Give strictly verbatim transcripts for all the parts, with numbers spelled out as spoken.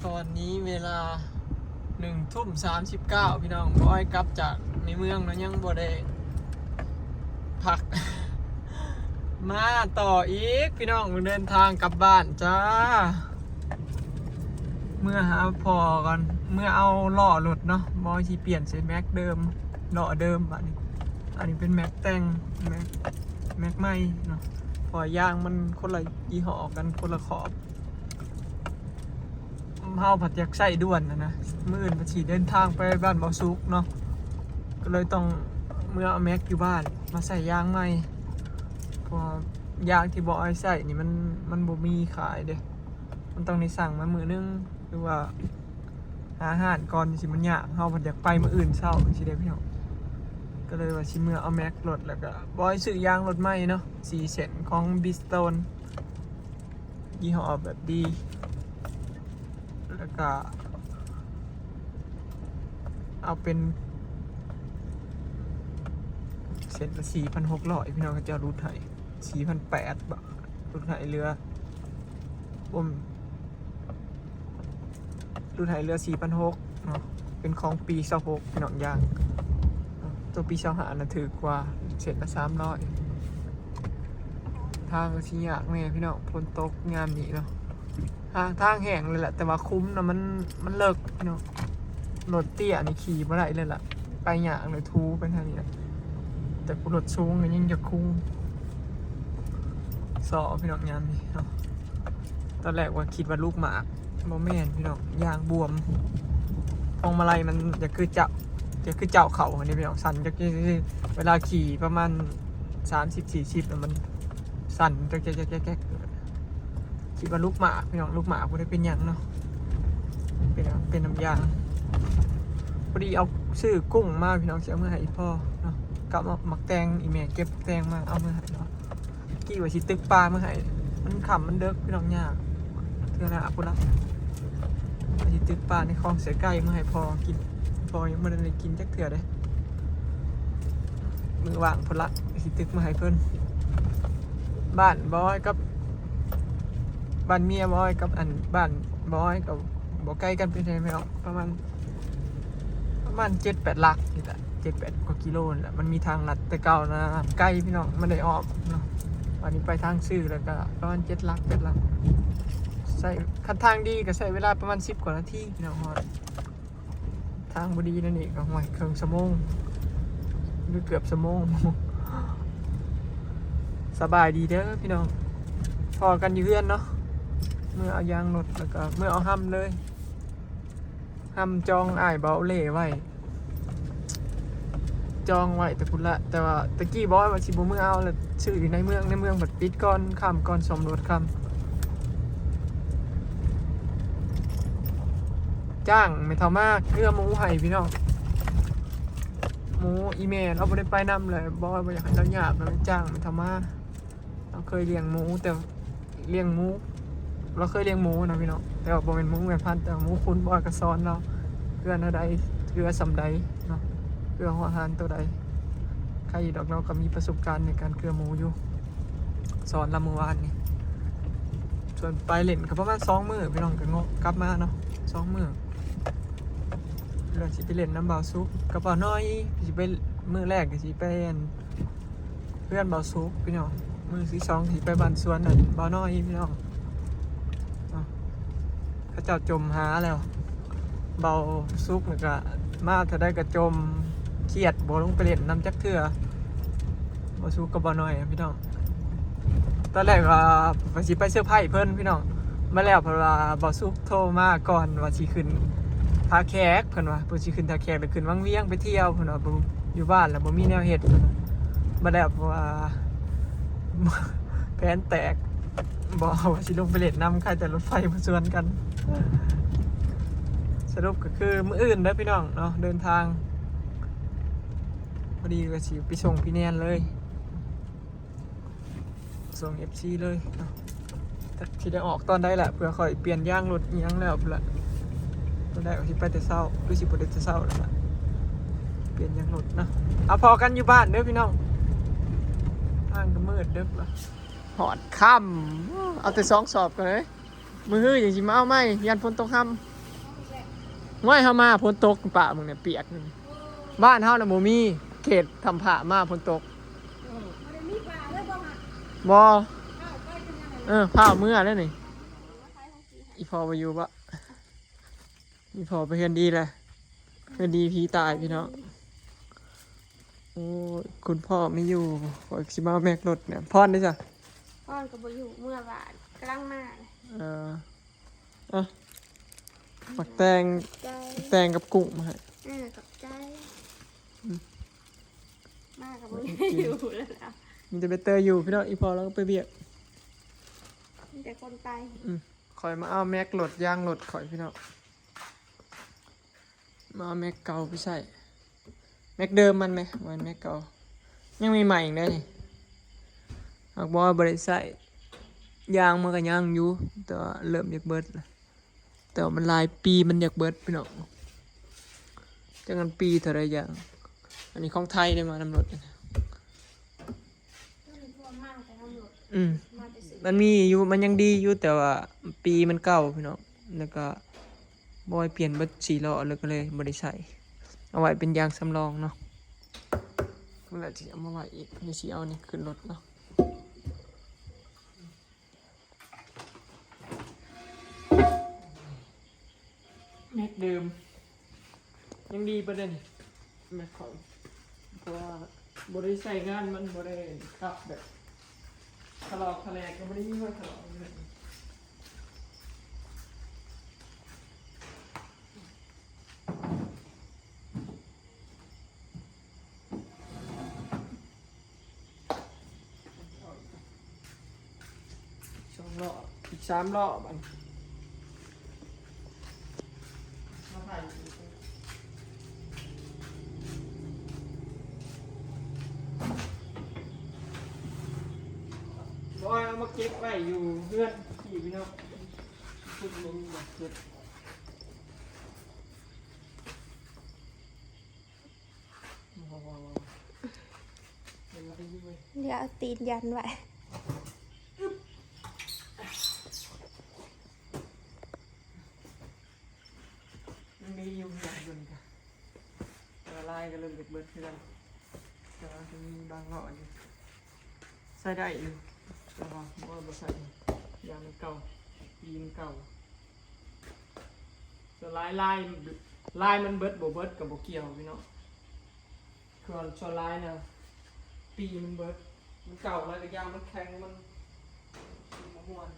ตอนนี้เวลาหนึ่งทุ่มสามสิบเก้าพี่น้อง บอยกลับจากในเมืองแล้วยังบ่ได้พัก มาต่ออีกพี่น้อง เดินทางกลับบ้านจ้า เมื่อหาพ่อก่อน เมื่อเอาล้อรถเนาะ บอยสิเปลี่ยนใส่แม็กเดิม ล้อเดิมบัดนี้ อันนี้เป็นแม็กแต่ง แม็ก แม็กใหม่เนาะ เพราะยางมันคนละยี่ห้อกัน คนละขอบ เฮาผัดอยากใส่ด่วนนะนะ มื้ออื่นผัดสิเดินทางไปบ้านบ่าวสุกเนาะ ก็เลยต้องเมื่อเอาแม็กอยู่บ้านมาใส่ยางใหม่ เพราะว่ายางที่บ่าวอ้อยใส่นี่มัน มันบ่มีขายเด้ มันต้องได้สั่งมามื้อนึง หรือว่าหาร้านก่อนสิมันยาก เฮาผัดอยากไปมื้ออื่นเช้าสิได้พี่น้อง ก็เลยว่าสิเมื่อเอาแม็กรถ แล้วก็บ่าวอ้อยซื้อยางรถใหม่เนาะ สี่เส้นของ Bridgestone ยี่ห้อแบบดี แล้วก็ เอาเป็น เส้นละสี่พันหกร้อย พี่น้อง เขาเจ้าลดให้ สี่พันแปด บาท ลดให้เหลือ บ่ม ลดให้เหลือ สี่พันหก เนาะ เป็นของปีซาวหก พี่น้อง ยาง ตัวปีซาวห้าน่ะถือกว่า เส้นละสามร้อย ทางก็สิยากแน่พี่น้อง ฝนตกยามนี้เนาะ ทาง ทางแห้งเลยแหละ แต่ว่าคุ้มนะ มัน มันเลิกพี่น้อง รถเตี้ยนี่ขี่บ่ได้เลยล่ะ ไปยากเลย ทูไปทางนี้แหละ แต่ผู้รถสูงก็ยังอยากคู่ ซ้อพี่น้องยามนี้เนาะ ตอนแรกว่าคิดว่าลูกหมาก บ่แม่นพี่น้อง ยางบวม พวงมาลัยมันอยากคือเจ้า อยากคือเจ้าเขาอันนี้พี่น้อง สั่นจัก เวลาขี่ประมาณ สามสิบ สี่สิบ แล้วมันสั่นจักๆๆๆ คิดว่าลูกหมากพี่น้อง ลูกหมากบ่ได้เป็นหยังเนาะ เป็น เป็นน้ำยาง พอดีเอาซื้อกุ้งมาพี่น้อง สิเอามาให้อีพ่อเนาะ กับหมากแตง อีแม่เก็บแตงมาเอามาให้เนาะ กี้ว่าสิตึกปลามาให้ มันค่ำมันเดิกพี่น้อง ยาก เทื่อหน้าพุ้นละ ว่าสิตึกปลาในคลองเสยไก่มาให้พ่อกิน พ่อยังบ่ได้กินจักเทื่อเด้ มื้อว่างพุ้นละ สิตึกมาให้เพิ่น บ้านบ่าวอ้อยกับ บ้านเมียบ่าวอ้อยกับอันบ้านบ่าวอ้อยก็บ่ไกลกันปานใดพี่น้อง ประมาณ ประมาณเจ็ดแปดหลักนี่แหละ เจ็ดแปดกว่ากิโลนี่แหละ มันมีทางลัดแต่เก่านะ ไกลพี่น้อง มันได้อ้อมเนาะ อันนี้ไปทางซื่อแล้วก็ประมาณเจ็ดหลัก แปดหลัก ใช้ คันทางดีก็ใช้เวลาประมาณสิบกว่านาทีพี่น้อง ฮอด ทางบ่ดีนั่นนี่ก็ ห้วย ครึ่งชั่วโมง หรือเกือบชั่วโมง สบายดีเด้อพี่น้อง พ้อกันอยู่เฮือนเนาะ เมื่อเอายางรถแล้วก็เมื่อเอาห้ำเลย ห้ำจองอ้ายบ่าวเล่ไว้ จองไว้แต่พุ้นละ แต่ว่าตะกี้บ่าวอ้อยว่าสิบ่เมือเอาละ ซื้ออยู่ในเมือง ในเมืองบัดปิดก่อนค่ำ ก่อนซ่อมรถค่ำ จ้างแม่เฒ่ามาเกลือหมูให้พี่น้อง หมู อีแม่ลาวบ่ได้ไปนำเลย บ่าวอ้อยบ่อยากให้ลาวยาก ก็เลยจ้างแม่เฒ่ามา ลาวเคยเลี้ยงหมู แต่เลี้ยงหมู ลาวเคยเลี้ยงหมูนะพี่น้อง แต่ว่าบ่แม่นหมูแม่พันธุ์ แต่ว่าหมูขุน บ่าวอ้อยก็สอนลาว เกลือแนวใด เกลือส่ำใดเนาะ เกลือหัวอาหารตัวใด ใครอยู่ดอก ลาวก็มีประสบการณ์ในการเกลือหมูอยู่ สอนลาวมื้อวานนี่ ส่วนไปเล่นก็ประมาณสองมื้อพี่น้อง ก็เงาะกลับมาเนาะ สองมื้อ แล้วสิไปเล่นนำบ่าวสุกกับบ่าวน้อย สิไป มื้อแรกก็สิไปอัน เฮือนบ่าวสุกพี่น้อง มื้อที่สองสิไปบ้านสวนนั่นบ่าวน้อยพี่น้อง เนาะ เขาเจ้าจมหาแล้ว บ่าวสุกนี่ก็มาเทื่อใดก็จม เครียด บ่ลงไปเล่นนำจักเทื่อ บ่าวสุกกับบ่าวน้อยอะพี่น้อง ตอนแรกว่าว่าสิไปเซอร์ไพรส์เพิ่นพี่น้อง มาแล้วเพิ่นว่าบ่าวสุกโทรมาก่อนว่าสิขึ้นท่าแขก เพิ่นว่าเพิ่นสิขึ้นท่าแขก แล้วขึ้นวังเวียงไปเที่ยว เพิ่นว่าบ่อยู่บ้านแล้วบ่มีแนวเฮ็ด เพิ่นว่า มาแล้วเพราะว่า แผนแตก บ่ว่าสิลงไปเล่นนำ ใครแต่รถไฟมาชวนกัน สรุปก็คือมื้ออื่นเด้อพี่น้องเนาะ เดินทาง พอดีก็สิไปส่งพี่แนนเลย ส่ง เอฟซี เลยเนาะ จักสิได้ออกตอนใดแหละ เพื่อค่อยเปลี่ยนยางรถอิหยังแล้วพุ้นละ ตอนแรกก็สิไปแต่เช้า คือสิบ่ได้แต่เช้าแล้วล่ะ เปลี่ยนยางรถเนาะ เอาพ้อกันอยู่บ้านเด้อพี่น้อง ทางก็มืดเด้อพุ้นละ ฮอดค่ำ เอาแต่สองสอบก่อนเลย มื้อฮือยังสิมาเอาใหม่ ย่านฝนตกค่ำ ห้วยเฮามาฝนตก ปะมึงเนี่ยเปียกนี่ บ้านเฮาน่ะบ่มี เขตถ้ำผามาฝนตก บ่ เออ พาเมือแล้วนี่ อีพ่อไปอยู่บ่ อีพ่อไปเฮือนดีแหละ เฮือนดีผีตายพี่น้อง โอ้ย คุณพ่อไม่อยู่ ข้อยสิมาแม็กรถเนี่ย พรได้จ้ะ พรก็บ่อยู่ เมือบ้าน กำลังมาเลย เออ อ่ะ หมักแตง ขอบใจ แตงกับกุ้งมาให้ เออ ขอบใจ อืม มากับบ่อยู่แล้วล่ะ มีแต่ไปเตยอยู่พี่น้อง อีพ่อแล้วก็ไปเวียก มีแต่คนไป อืม ข้อยมาเอาแม็กรถ ยางรถข้อยพี่น้อง มาเอาแม็กเก่าไปใส่ แม็กเดิมมันไหม มันแม็กเก่า ยังมีใหม่อีกได้นี่ หากบอกว่าบ่ได้ใส่ ยางมันก็ยังอยู่ แต่ว่าเริ่มอยากเบิดละ แต่ว่ามันหลายปีมันอยากเบิดพี่น้อง จักมันปีเท่าไรยาง อันนี้ของไทยได้มานำรถ อืม มันมีอยู่ มันยังดีอยู่ แต่ว่าปีมันเก่าพี่น้อง แล้วก็บ่ให้เปลี่ยนเบิดสี่ล้อ แล้วก็เลยบ่ได้ใส่ เอาไว้เป็นยางสำรองเนาะ เมื่อไหร่ที่เอามาไว้อีก เดี๋ยวสิเอานี่ขึ้นรถเนาะ แม็กเดิม ยังดีประเด็น แม็กของ เพราะว่าบ่ได้ใช้งาน มันบ่ได้ขับแบบ ทะลอกทะแลก ก็บ่ได้มีรอยทะลอกเลย สองล้อ อีกสามล้อบัด บอยเอามาเก็บไว้อยู่เฮือนพี่พี่น้อง ชุดลงแบบเกิด เดี๋ยวเอาตีนยันไว้ มันมีอยู่อย่างเดียวนี่ค่ะ แต่ว่าลายก็เริ่มเบิดๆคือกัน แต่ว่าจะมีบางเลาะอยู่ ใส่ได้อยู่ แต่ว่าบ่บ่ใส่ ยางมันเก่า ปีมันเก่า ส่วนลาย ลาย ลายมันเบิดบ่เบิดกับบ่เกี่ยวพี่น้อง คือส่วนลายนะปีมันเบิด มันเก่าแล้วก็ยางมันแข็ง มันมันบ่ม่วน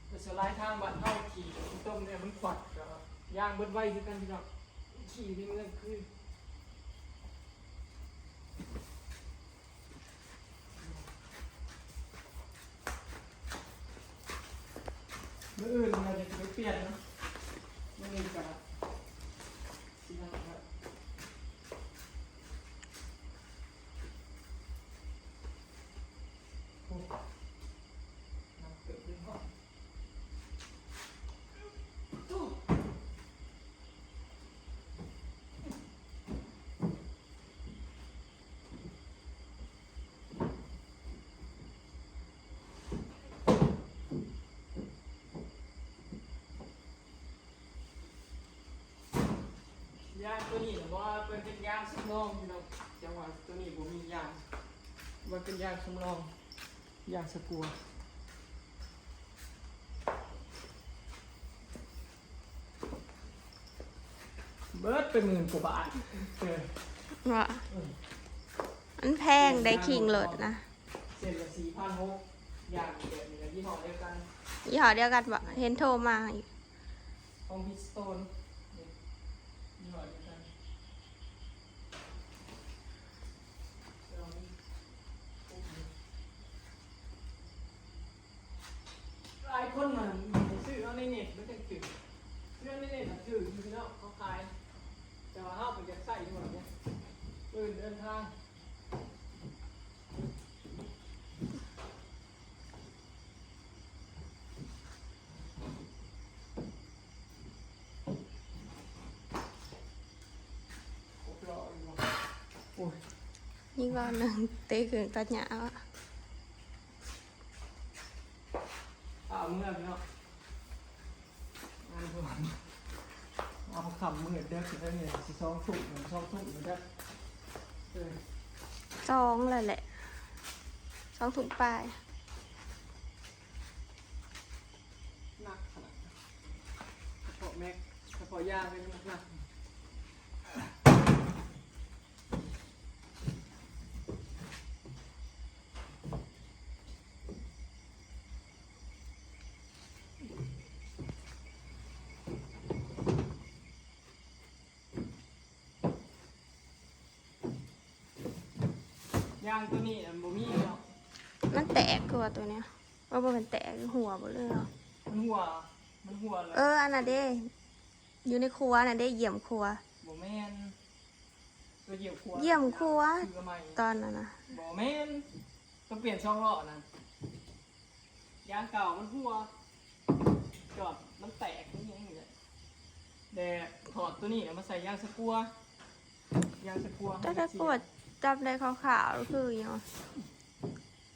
แต่ส่วนลายทางบ้านเฮาขี่ต้มเนี่ยมันขวัดก็ยางเบิดไวคือกันพี่น้อง ขี่ในเมืองคือ มื้ออื่นเราจะไปเปลี่ยนเนาะ มื้อนี้ก็สินั่งละ โอ้ น้ำเกิดขึ้นห้อง ยางตัวนี้นะ เพราะว่าเป็นเป็นยางสำรองพี่น้อง จังหวะตัวนี้ผมมียาง มันเป็นยางสำรอง ยางสกรู เบิดไปหมื่นกว่าบาท เออ ว่า เออ มันแพงได้คิงรถนะ เส้นละสี่พันหก อย่างแบบนี้ก็ยี่ห้อเดียวกัน ยี่ห้อเดียวกันบ่ เห็นโทรมาอีก ของ Bridgestone เนี่ย ยี่ห้อเดียวกัน ลองนี่ หลายคนน่ะซื้อเอาในเน็ตมันจั่งถืก ซื้อเอาในเน็ตน่ะถืกอยู่เนาะ เขาขาย แต่ว่าเฮาไปอยากใช้อยู่เนี่ย เออ เดินทาง โอ้ย นี่ว่าหนึ่งเตะเครื่องตัดหญ้าอะ เอาเมือพี่น้อง เอาคำมืดเด้อคือได้เนี่ยสิสองทุ่มสองทุ่มแล้วเด้อเออ สองแล้วแหละ สองทุ่มปลาย หนักขนาดนั้นเฉพาะแม็กเฉพาะยาเป็นหนักหนัก ยางตัวนี้มันบ่มีเนาะ มันแตกคือว่าตัวเนี้ยว่าบ่เป็นแตกหัวบ่เลยเหรอ มันหัว มันหัวเลย เอออันน่ะเด้ อยู่ในครัวน่ะเด้เยี่ยมครัว บ่แม่นตัวเยี่ยมครัว เยี่ยมครัว ซื้อใหม่ ตอนนั้นนะ บ่แม่นต้องเปลี่ยนช่องล้อนะยางเก่ามันหัวจอดมันแตกมันยังอยู่เลยแต่ถอดตัวนี้เอามาใส่ยางสกัวยางสกัว แต่ถ้ากวดจับได้ขาวๆคืออย่าง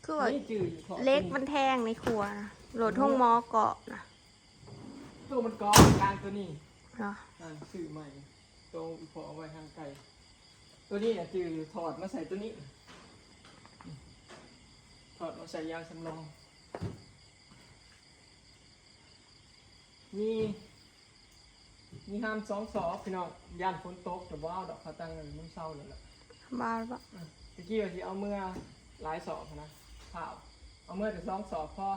คือว่า นี่จืดถอด เหล็กมันแทงในครัวนะรถห้องหมอเกาะนะ ตัวมันกอดกลางตัวนี้ เนาะ อ่าซื้อใหม่ตัวอีพอเอาไว้ทางไกลตัวนี้อ่ะจืดถอดมาใส่ตัวนี้ ถอดมาใส่ยางสำรอง มี มีห้ามสองสอบพี่น้องย่านฝนตกแต่ว่าเอาดอกเขาตั้งเลยมันเศร้าเลยล่ะ บ้าหรือเปล่า อ่ะตะกี้ว่าสิเอาเมื่อหลายสอบนะเผาเอาเมื่อแต่สองสอบพอ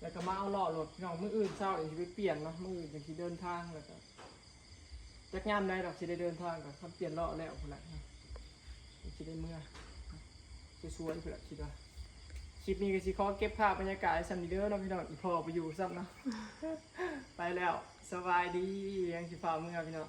แล้วก็มาเอาล้อรถพี่น้องมื้ออื่นเช้าเดี๋ยวสิไปเปลี่ยนเนาะมื้ออื่นจังสิเดินทางแล้วก็จักยามใดดอกสิได้เดินทางก็คันเปลี่ยนล้อแล้วพุ่นแหละสิได้เมื่อสวยๆพุ่นแหละคิดว่าคลิปนี้ก็สิขอเก็บภาพบรรยากาศไว้ส่ำนี้เด้อเนาะพี่น้องอีพอไปอยู่ซ้ำเนาะ ไปแล้วสบายดียังสิพาเมื่อพี่น้อง